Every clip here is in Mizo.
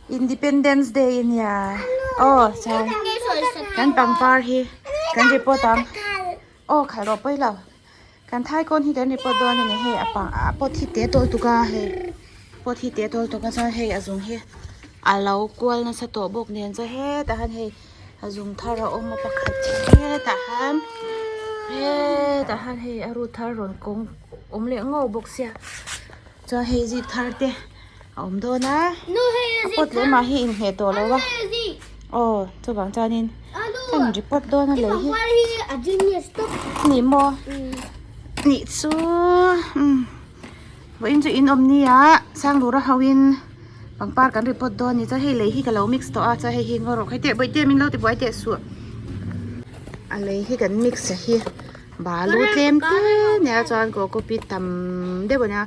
Independence Day ania aw chuan kan pangpar hi kan report ang aw khalh rawh pawi lo kan thaikawn hi kan report dawn ani hei a pang a pot hi te tawl tuk a hei pot hi te tawl tuk a chuan hei a zung hi a lo kual nasa tawh bawk nen chuan hetah hian hei a zung thar a awm a pakhat hetah hian hetah hian hei a root thar rawn kawng awm leh ngawk bawk sia chuan hei zik thar te. a awm dawn a a pot leh mah hi inhmeh tawh lo a aw chuvang chuanin kan report dawn a lei hi ni maw nih chu umm vawiin chu in awm nia sanglura ho in pangpar kan report dawn a ni chuan hei lei hi ka lo mix tawh a chuan hei hi ngaw rawh khai teh bawihte min lo ti buai teh suh a lei hi kan mix a hi. Balu tlem te nia chuan cocopeat tam deuh a nia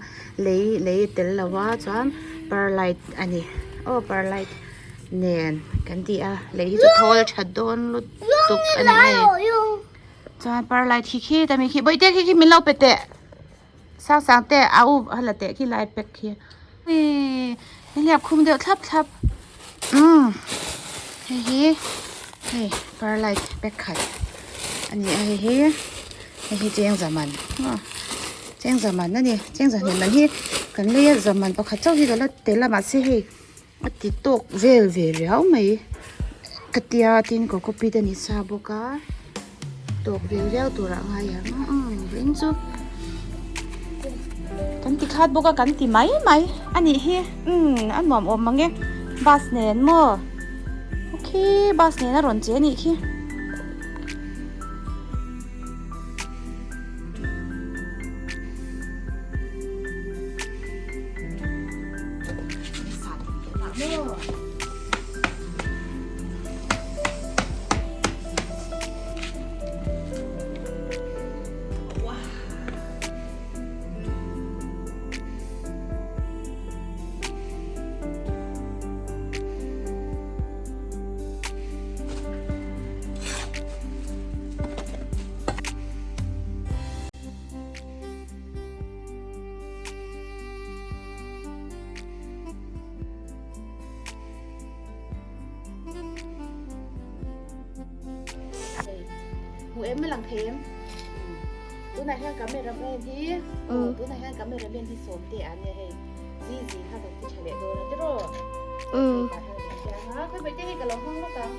lei lei a tel lo a chuan perlite a ni aw perlite nen kan ti a lei hi chu thawl tha dawn lutuk a ni hei chuan perlite khi khi ta mi khi bawihte khi khi min lo pe teh sang sang te a u a la teh khi lai pack khi nihliap khum deuh thlap thlap umm hei hi hei perlite pack khat a ni a hei hi hei hi cheng zaman maw cheng zaman a ni cheng zahnih man hi kan lei a zaman pakhat chauh hi ka la tel a mahse hei a ti tawk vel ve riau mai ka tia tin cocopeat a ni sa bawk a tawk ve viau turah a ngai ang umm vawiin chu kan ti khat bawk a kan ti mai mai a nih hi umm a nuam awm mang e bus nen maw okay bus nen a rawn che a nih khi. Hmu em a lang thei em? Tunah hian camera man hi tunah hian camera man hi sawmte a nia hei zi zi kha kan ti tha leh dawn a tiraw? Tah hian kan chiang a khawi hmeichhe hi ka lo hmang lawk ang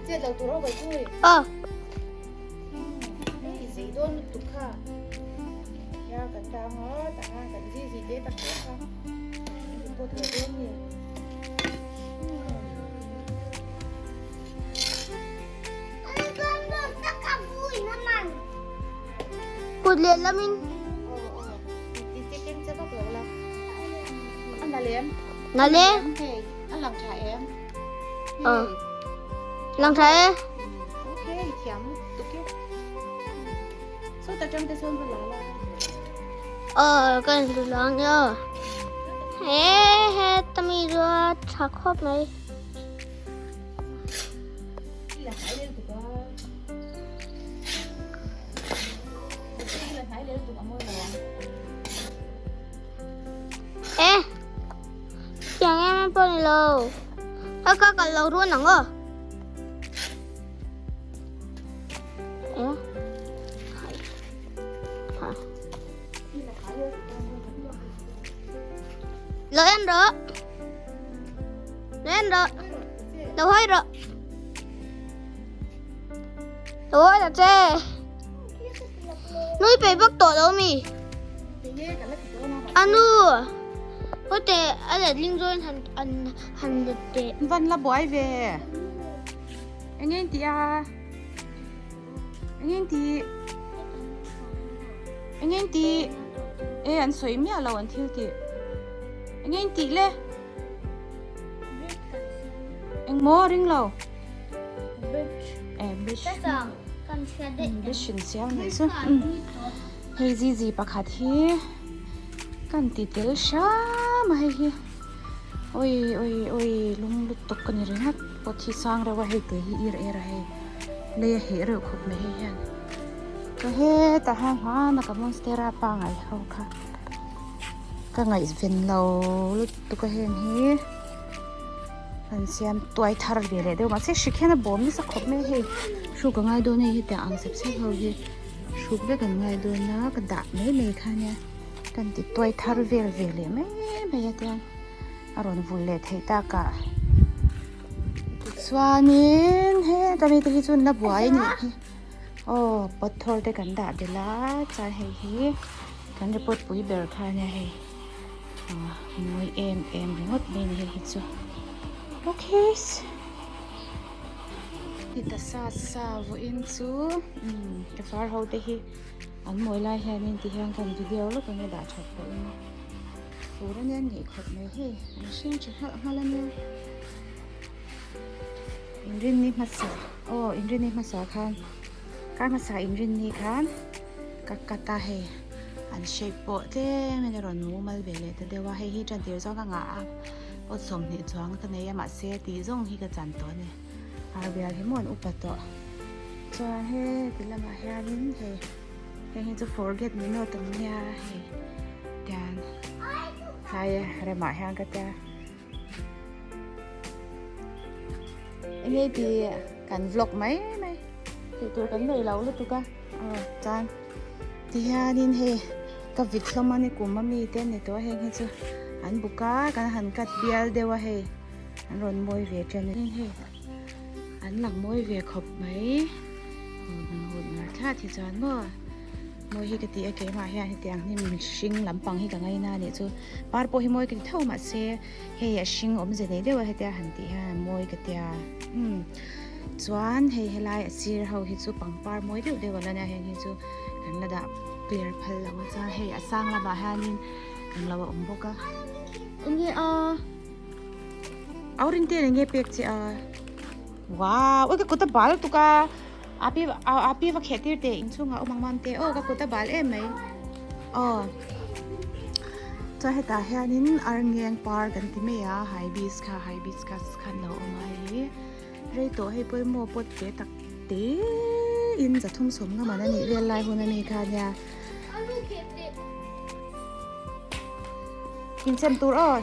chet lo tur aw Bawihtui. Hei i zei dawn lutuk kha ya kan tang a tah hian kan zi zi te tak te kha report leh dawn ni. Kut leh lamin. Na le. Ờ. Lang tha e. Ờ, kan lang yo. He he tami ro tha khop mai. E tiang em em pawh ni lo a ka kal lo ruan ang aw e lo en rawh lo en rawh lo hawi rawh lo hawi ta che nui peih vak tawh lo mi anu hawte a letling zawin han an han let teh van la buai ve eng eng tih a eng eng tih eng eng tih e an sawi miah lo an thil tih eng eng tih le eng maw ring lo e bridge bridge in siam nih chu hei zi zi pakhat hi kan ti tel hram a hei hi oi oi oi lung lutuk ka ni ringawt pot hi sang reuh a hei te hi ir er a hei lei a heh reuh khawp mai hei hian chuan hetah hian hmanah ka monstera pangai ho kha. Ka ngaihven lo lutuk a heng hi Kan siam tuai thar ve leh deuh mahse hrik hian a bawm nasa khawp mai a hei hruk a ngai dawn a hei hetiang ang sep sep ho hi hruk vek an ngai dawn a ka dah mai mai kha nia kan ti tuai thar vel ve leh mai mai a tiang a rawn vul leh theih tak ah tichuanin heta mi te hi chu an la buai a nih hi aw pot thawr te kan dah belh a chuan hei hi kan report pui ber kha ania hei. Mawi em em ringawt mai a ni hei hi chu okay heta sa sa vawiin chu ka far ho te hi an mawi lai hianin ti hian kan video lawk ang e dah that pawhin fur ania an ngeih khawp mai hei an hring tha nghalh nghalh ania inrinni hmasa aw inrinni hmasa khan kar hmasa inrinni khan ka cut a hei an shape pawh tlem in a rawn mumal ve leh ta deuh a hei hi tan tir zawng ka ngah a pot 20 chuang ka nei a mahse tih zawng hi ka chan tawh a ni ar bial hi maw an upa tawh chuan heti lamah hianin hei heng hi chu forget me not an nia hei tian tlai remah hian ka tia enge tih kan vlog mai mai tih tur kan nei lo lutuk a aw chuan tihianin hei ka vit hlawm a ni kum a mi te an ni tawh a heng hi chu an buk a kan han cut bial deuh a hei an rawn mawi ve ṭan a hei an lang mawi ve khawp mai hun ngar thlat hi chuan maw. Mawi hi ka ti a keimah hian hetiang hnim hring lampang hi ka ngaina a nih chu par pawh hi mawi ka ti tho mahse hei a hring awmze nei deuh a hetia han tih hian a mawi ka tia umm chuan hei helai a sir ho hi chu pangpar mawi deuh deuh a la nia heng hi chu kan la dah clear phal lo a chuan hei a sang lamah hianin englo a awm bawk a enge a aurinten enge pek che a wow ui ka kut a bal tuk a. Api api va kheh tir teh inchhungah awm ang mam te aw ka kut a bal em mai aw chuan hetah hianin arngeng par kan ti mai a hibiscus hibiscus kha an lo awm a hei rei tawh hei pawimawh pawt te tak te in zathum sawm nga man a nih vel lai hun ami kha nia inchhem tur aw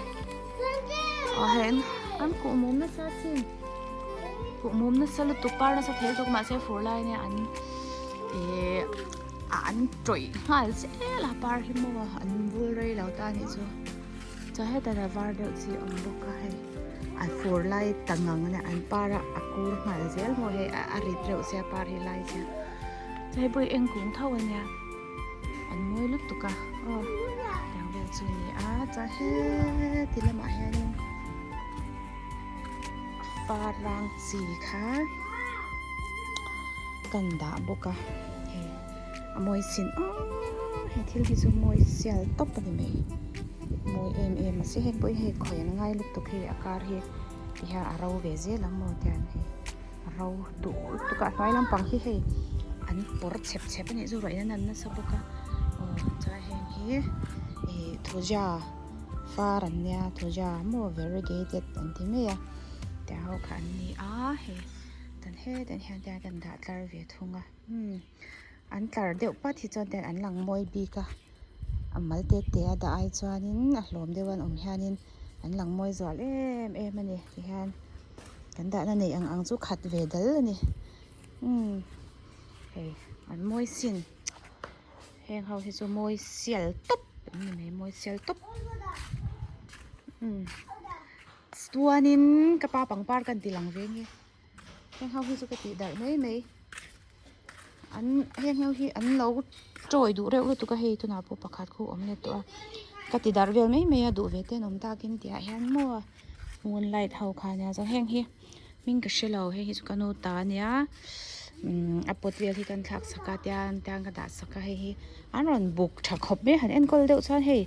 aw hei an kuhmum nasa sin. Kuhmum nasa lutuk par nasa thei lutuk mahse fur lai ania an ihh an tawih nghal zel a par hi maw an vul rei lo ta anih chu chuan hetah hian a var deuh chi a awm bawk a hei a fur lai ta ngang ania an par a a kur nghal zel maw hei a rit reuh sia par hi lai sia chuan hei pawh hi eng kung tho ania an mawi lutuk a aw tiang vel chu a ni a chuan heti lamah hianin. Par rang chi kha kan dah bawk a hei a mawi sin aww he thil hi chu mawi sial tawp a ni mai mawi em em a si heng pawh hi hei khawi an ngai lutuk hei a kar hi ti hian a ro ve zel ang maw tiang hei a ro duh lutuk a a hnuai lampang hi hei an pawr chep chep a nih chu ruah in a nan nasa bawk a aw chuan heng hi ih thuja. Far an nia thuja maw variegated an ti mai a tiang ho kha an ni a hei tan hetah hian te an dah tlar ve thung a umm an tlar deuh pat hi chuan ten an lang mawi bik a a mal te te a dah ai chuanin a hlawm deuh an awm hianin an lang mawi zual em em a ni tihian kan dahna neih ang ang chu khat ve dal a ni umm hei an mawi sin. Heng ho hi chu mawi sial tawp an ni mai mawi sial tawp umm chuanin ka pa pangpar ka ti lang ve nge heng ho hi chu ka tih darh mai mai an heng ho hi an lo chawi duh reuh lutuk a hei tunah pawh pakhat khu a awm leh tawh a ka ti darh vel mai mai a duh ve te an awm takin tihah hian maw moonlight ho kha ania chuan heng hi. Hming ka hre lo hei hi chu ka nu ta ania umm a pot vel hi kan thlak sak a tian tian ka dah sak a hei hi an rawn buk tha khawp mai a han enkawl deuh chuan hei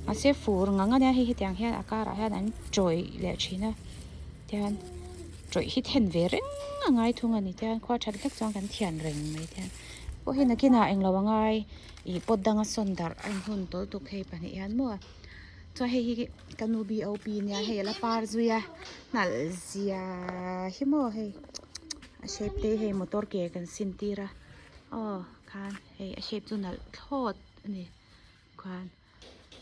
mahse fur ngang ania hei hetiang hian a karah hian an tawih leh thin a tian tawih hi then ve reng a ngai thung a ni tian khua that hlek chuan kan thian reng mai tian pawh hi nakinah englo a ngai ih pot danga sawn darh a inhun tawl tuk hei pahnih hian maw. Chuan hei hi ka nu BOP nia hei a la par zui a hnalh zia hi maw hei a shape te hei motor ke kan sin tir a aw khan hei a shape chu nalh thlawt a ni khan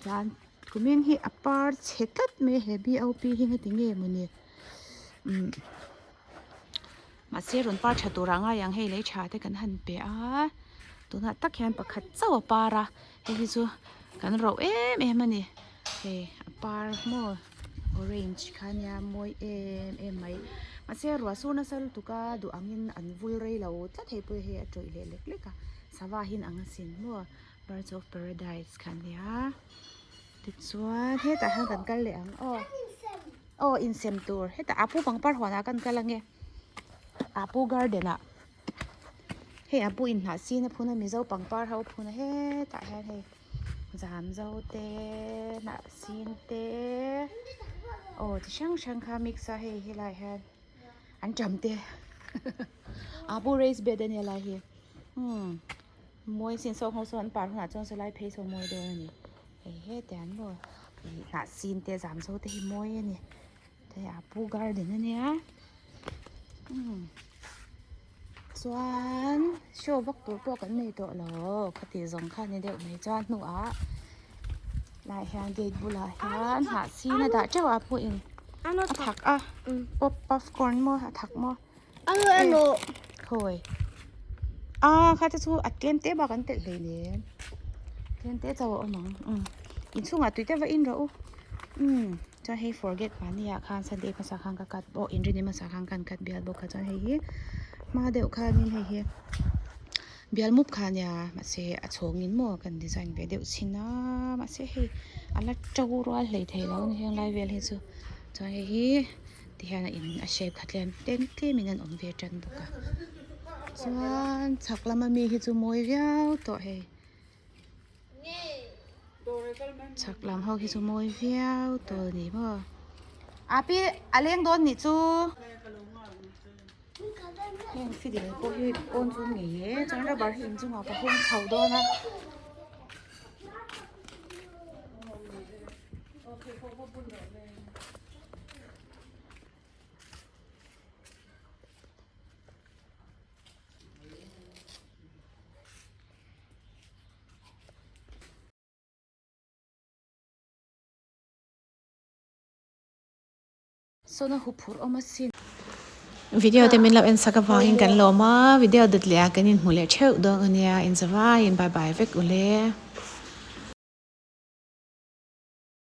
chuan kumin hi a par chhe tlat mai a he BOP hi heti nge mawni. Umm mahse rawn par tha turah ngai ang hei lei tha te kan han pe a tunah tak hian pakhat chauh a par a hei hi chu kan roh em em a ni hei a par maw orange kha nia mawi em em mai mahse ruah sur nasa lutuk a duh angin an vul rei lo tlat hei pawh hi a tawih leh lek lek a sava hi an ang asin maw birds of paradise kha nia tichuan hetah hian kan kal leh ang aw. Aw insem tur hetah apu pangpar huanah kan kal ange apu garden ah hei apu in hnah sin a phun a mizo pangpar ho a phun a hetah hian hei zam zo te hnah sin te aw chi hrang hrang kha mix a hei helaiah hian an ṭam te apu raise bed ania lai hi umm mawi sin saw ho sawn an par hunah chuan sawlai phei saw mawi dawn a ni. Hei hetiang an maw ih hnah sin te zam zo te hi mawi a ni hei a pu garden a nia umm chuan show vak tur pawh kan nei tawh lo khati zawng kha ni deuh mai chuan hnuah lai hian gate bulah hian hnah sin a dah teuh a pawhin a thak a pop popcorn maw a thak maw khawi a kha te chu a tlem te bak an telh hleinem tlem te chauh a awm ang umm inchhungah tui te va in rawh u umm chuan hei forget mahni ah khan sunday hmasa khan ka cut aw inrinni hmasa khan ka cut bial bawk a chuan hei hi hma deuh khanin hei hi bial mup kha ania mahse a chhawngin maw kan design ve deuh chhin a mahse hei a la to rual hleithei lo a ni heng lai vel hi chu chuan hei hi. Tihian a in a shape kha tlem tlem tlemin an awm ve tan bawk a chuan chhak lama mi hi chu mawi viau tawh hei chhak lam ho hi chu mawi viau tawh a ni maw a pi a leng dawn nih chu heng fidel pawh hi pawn chu ngei e chuan rubber hi inchungah ka hung chho dawn a. Sawna huphurh awm asin. Video te min lo en sak avangin kan lawm a, video dawt leh ah kan inhmu leh theuh dawn ania, inzavaiin bye bye vek ule.